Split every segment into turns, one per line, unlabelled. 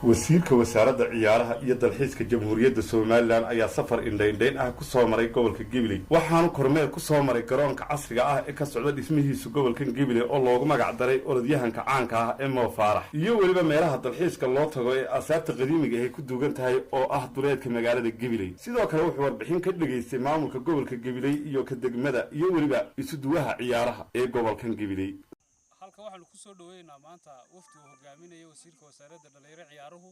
Wasiirka Wasaaradda Ciyaaraha iyo Dalxiiska Jamhuuriyadda Somaliland ayaa safar indhaindhayn ah ku soo maray gobolka Gabiley. Waxaanu kormeer ku soo maray garoonka casriga ah ee ka socda dhismihiisu gobolkan Gabiley oo loogu magac daray orodyahanka caanka ah ee Mo Faarax, iyo weliba meelaha dalxiiska loo tago ee aasaarta qadiimiga ay ku duugan tahay oo ah duleedka magaalada Gabiley. Sidoo kale wuxuu warbixin ka dhegaystay maamulka gobolka Gabiley iyo ka degmada iyo weliba isuduwaha ciyaaraha ee gobolkan Gabiley.
Halka waxaanu ku soo dhaweynaa maanta wafdi uu hogaaminaya wasiirka Wasaaradda Dhallinyaro Ciyaaruhu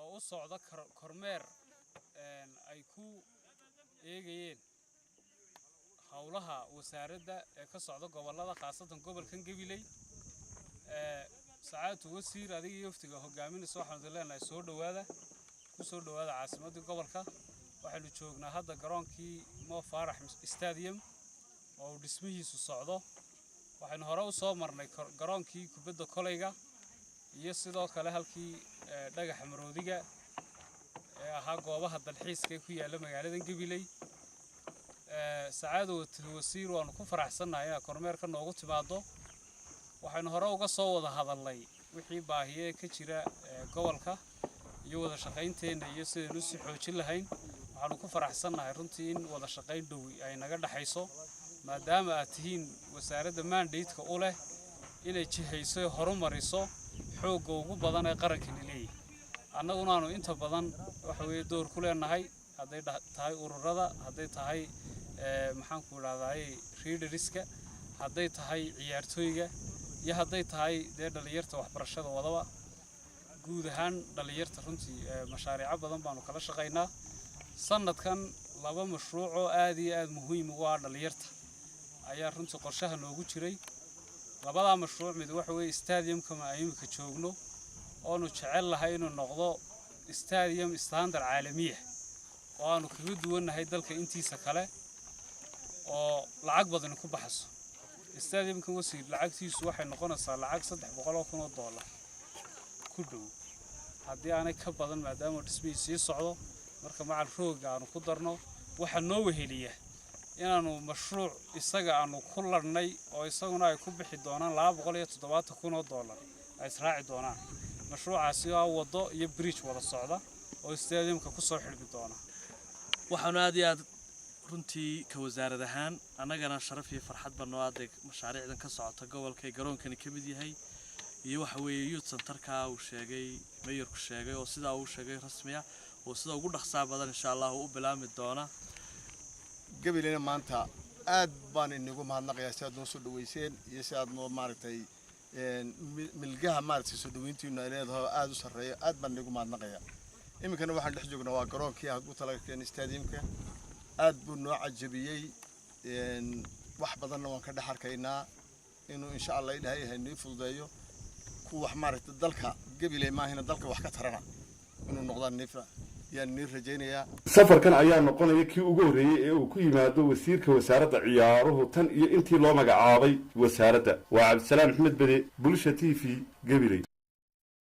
oo u socda kormeer ay ku eegayeen howlaha wasaaradda ee ka socda gobollada, khaasatan gobolkan Gabiley. Sacaadatu Wasiir, adiga iyo wafdiga hogaaminaysa waxaanu idin leenahay soo dhowaada, ku soo dhowaada caasimaddii gobolka. Waxaynu joognaa hadda garoonkii Mo Faarax Stadium oo uu dhismihiisu socdo. Waxaynu hore u soo marnay garoonkii kubadda kolayga iyo sidoo kale halkii dhagaxa maroodiga ee ahaa goobaha dalxiiska ee ku yaalla magaalada Gabiley. Sacaado Wasiir, waanu ku faraxsannahay inaad kormeerka noogu timaaddo. Waxaynu hore uga soo wada hadalnay wixii baahiye ka jira gobolka iyo wada shaqaynteenna iyo sidaynu usii xoojin lahayn. Waxaanu ku faraxsannahay runtii in wada shaqayn dhowi ay naga dhexayso, maadaama aad tihiin wasaaradda mandate-ka u leh inay jihayso, horumariso xoogga ugu badan ee qarankani leeyahay. Annaguna aanu inta badan waxa weeye door ku leenahay, hadday tahay ururada, hadday tahay maxaanku idhahdaay readeriska, hadday tahay ciyaartooyga iyo hadday tahay dee dhallinyarta waxbarashada wadaba. Guud ahaan dhallinyarta runtii mashaariico badan baanu kala shaqaynaa. Sanadkan laba mashruuc oo aad iyo aad muhiim ugu ah dhallinyarta ayaa runtii qorshaha noogu jiray. Labadaa mashruuc mid waxa weeye stadiumka ma imika joogno, oonu jecel lahay inuu noqdo stadium standard caalamiya oo aanu kaga duwannahay dalka intiisa kale, oo lacag badani ku baxayso. Stadiumkan, wasiir, lacagtiisu waxay noqonaysaa lacag $300,000 ku dhow, haddii aanay ka badan, maadaama dhismihii sii socdo. Marka macal rooga aanu ku darno, waxaa noo weheliya inaanu mashruuc isaga aanu ku ladhnay oo isaguna ay ku bixi doonaan $270,000 ay israaci doonaan. Mashruucaasi oo ah waddo iyo bridge wada socda oo stadiumka ku soo xidhmi doona.
Waxaanu aad iyo aad runtii ka wasaarad ahaan annagana sharaf iyo farxad ba noo adeeg mashaariicdan ka socota gobolka ee garoonkani ka mid yahay iyo waxa weeye youth centerka uu sheegay mayorku sheegay, oo sidaa uu sheegay rasmiya oo sida ugu dhaqsaa badan insha Allah uu u bilaabmi doona.
Gabileyna maanta aad baan inagu mahadnaqayaa si aad noo soo dhaweyseen iyo si aad noo maaragtay milgaha maaragtay soo dhaweyntiinu ay leedahay oo aada u sarreeyo. Aad baan inagu mahadnaqayaa. Iminkana waxaan dhex joognaa waa garoonkii aad u talagalkeen stadiumka. Aad buu noo cajabiyey, wax badanna waan ka dhex arkaynaa inuu insha Allah Ilaahay yahay nii fududeeyo ku wax maaragtay dalka Gabiley maahina dalka wax ka tarana inuu noqdaan niifa yaan nii rajaynayaa.
Safarkan ayaa noqonaya kii ugu horreeyey ee uu ku yimaado wasiirka wasaaradda ciyaaruhu tan iyo intii loo magacaabay wasaaradda. Waa Cabdisalaam Axmed Bede, Bulsha TV, Gabiley.